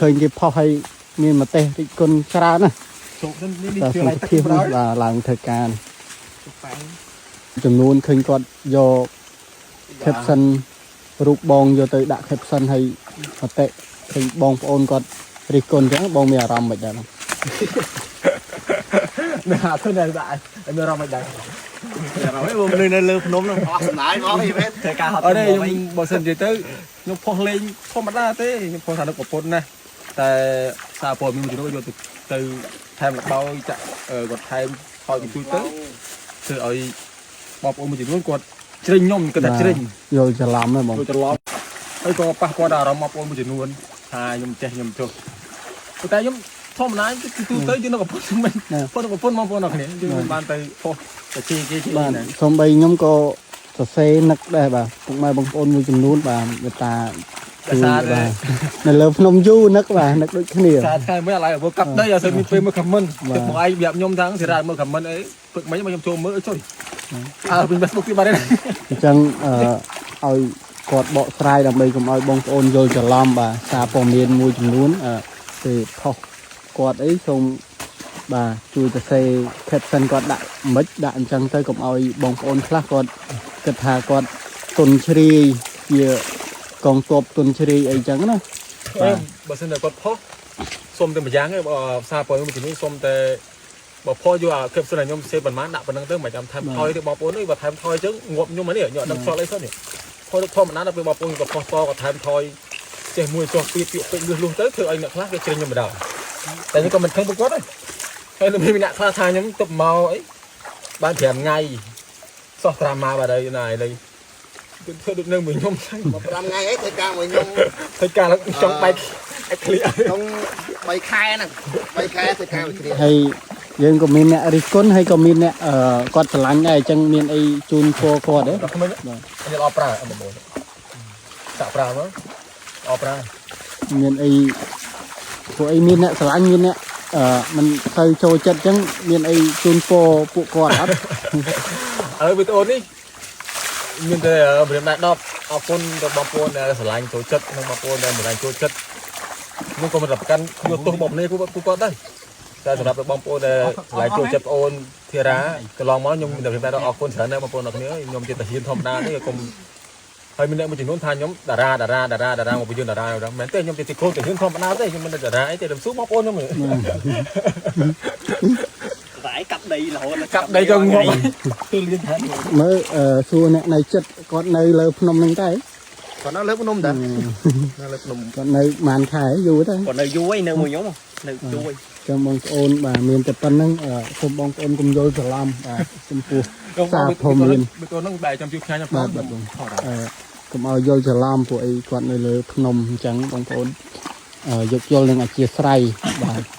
ឃើញគេផុសឲ្យមានមតិរិះគន់ច្រើនណា ជោគនេះនេះ តែ គឺឡៃទឹក សុខភាព បណ្ដោយ បាទឡើងធ្វើការ ប៉ែង ចំនួនឃើញគាត់យក caption រូបបងយកទៅដាក់ caption ឲ្យមតិឃើញបងប្អូនគាត់រិះគន់អញ្ចឹងបងមានអារម្មណ៍មិនដែរបង ណាធ្វើនៅដាក់មានអារម្មណ៍មិនដែរ អារម្មណ៍បងនៅលើភ្នំនឹងអស់សំណាយមកអីមែនធ្វើការហត់ អត់ទេខ្ញុំបើសិននិយាយទៅខ្ញុំផុសលេងធម្មតាទេខ្ញុំផុសថានឹកប្រពន្ធណាតែសារព័ត៌មានមួយចំនួនយកទៅទៅថែមលបោយចាក់គាត់ថែមថយជួយទៅធ្វើឲ្យបងប្អូនមួយចំនួនគាត់ជ្រិញខ្ញុំគាត់ថាជ្រិញ យល់ច្រឡំហ៎បង ចូលច្រឡំហើយក៏ប៉ះពាល់ដល់អារម្មណ៍បងប្អូនមួយចំនួនថាខ្ញុំចេះខ្ញុំចុះប៉ុន្តែខ្ញុំធម្មតាគឺទូទៅយើងនៅប្រពន្ធមិនប៉ុន្តែប្រពន្ធបងប្អូនអរគ្នាយើងមិនបានទៅផុសទៅជេរគេជេរ បាទ ណា សូម្បីខ្ញុំក៏សរសេរនឹកដែរបាទពុកម៉ែបងប្អូនមួយចំនួនបាទមេត្តា ដោយសារតែ បាទនៅលើភ្នំយូរនឹកបាទនឹកដូចគ្នា សារថ្ងៃមួយឥឡូវធ្វើកាប់ដីអត់សូវមានពេលមើល comment បាទ ទឹកមកឯងប្រាប់ខ្ញុំថាសេរាមើល comment អីពឹកមិញមកខ្ញុំចូលមើលអើជួយអើវិញ Facebook ទៀតបាត់ហើយ អញ្ចឹងអឺឲ្យគាត់បកស្រាយដើម្បីកុំឲ្យបងប្អូនយល់ច្រឡំបាទសារព័ត៌មានមួយចំនួនអឺពេលផុសគាត់អីសូមបាទជួយសរសេរ caption គាត់ដាក់មិនដាក់អញ្ចឹងទៅកុំឲ្យបងប្អូនខ្លះគាត់គិតថាគាត់ទុនជ្រាយជាកងទ័ពទុនជ្រាយអីចឹងណា បាទ បើសិនតែគាត់ផុសសុំតែម្យ៉ាងឯងបើសារព័ត៌មានមួយចំនួនសុំតែបើផុសយកអា caption ឲ្យខ្ញុំសេប៉ុន្មានដាក់ប៉ុណ្្នឹងទៅមិនចាំថែមថយទេបងប្អូនអើយបើថែមថយអញ្ចឹងងាប់ខ្ញុំហ្នឹងខ្ញុំអត់ដឹងខ្យល់អីសោះនេះផុសធម្មតាដល់ពេលបងប្អូនគាត់ផុសតគាត់ថែមថយចេះមួយចុះពីពាក្យពេចន៍លឺលុះទៅធ្វើឲ្យអ្នកខ្លះគេជ្រិញខ្ញុំម្ដងតែខ្ញុំក៏មិនខឹងពួកគាត់ដែរហើយនៅមានអ្នកខ្លះថាខ្ញុំទៅមកអីបាន5ថ្ងៃសោះត្រាម៉ាបាត់ហើយណាឥឡូវគឺធ្វើដូចនៅមួយខ្ញុំចឹង 5ថ្ងៃអីធ្វើការមួយខ្ញុំ ធ្វើការឡើងចង់បែកអេក្លៀ ក្នុង3ខែហ្នឹង3ខែធ្វើការមួយគ្នា ហើយយើងក៏មានអ្នករិះគន់ហើយក៏មានអ្នកអឺគាត់ស្រឡាញ់ដែរអញ្ចឹងមានអីជូនពរគាត់ទេ ដល់ក្មេង បាទ ខ្ញុំអត់ប្រើអត់មកសាក់ប្រើមកអត់ប្រើ មានអីពួកអីមានអ្នកស្រឡាញ់មានអ្នកអឺមិនសូវចូលចិត្តអញ្ចឹងមានអីជូនពរពួកគាត់អត់ ឥឡូវវីដេអូនេះមានតែម្រាមដៃ10អរគុណដល់បងប្អូនដែលស្រឡាញ់ចូលចិត្តនិងបងប្អូនដែលមិនស្រឡាញ់ចូលចិត្តខ្ញុំក៏មិនប្រកាន់យកទោសបងប្អូនពួកគាត់ដែរតែសម្រាប់បងប្អូនដែលស្រឡាញ់ចូលចិត្តបងប្អូនធីរ៉ាកន្លងមកខ្ញុំមានតែម្រាមដៃ10អរគុណច្រើនណាស់បងប្អូនអរគ្នាខ្ញុំជាតាហ៊ានធម្មតាទេកុំហើយមានអ្នកមួយចំនួនថាខ្ញុំតារាតារាតារាតារាមកពីយើងតារាមែនទេខ្ញុំជាទីគោតាហ៊ានធម្មតាទេខ្ញុំមិនតារាអីទេខ្ញុំសួរបងប្អូនខ្ញុំ តែឯងកាប់ដីរហូត កាប់ដីក៏ងាប់គឺលៀនថា មើលអឺសួរអ្នកនៅចិត្តគាត់នៅលើភ្នំហ្នឹងតែ គាត់នៅលើភ្នំតានៅលើភ្នំ គាត់នៅប្រហែលខែយូរទៅ គាត់នៅយូរឯងនៅមួយខ្ញុំនៅយូរឯង ចឹងបងប្អូនបាទមានតែប៉ុណ្្នឹងអឺសូមបងប្អូនកុំយល់ច្រឡំបាទចំពោះសារព័ត៌មាន វីដេអូហ្នឹងបែរចាំជួយផ្ញើខ្ញុំ បាទបាទបងអឺកុំឲ្យយល់ច្រឡំពួកអីគាត់នៅលើភ្នំអញ្ចឹងបងប្អូនអឺយោគយល់នឹងអធិស្ឋានបាទ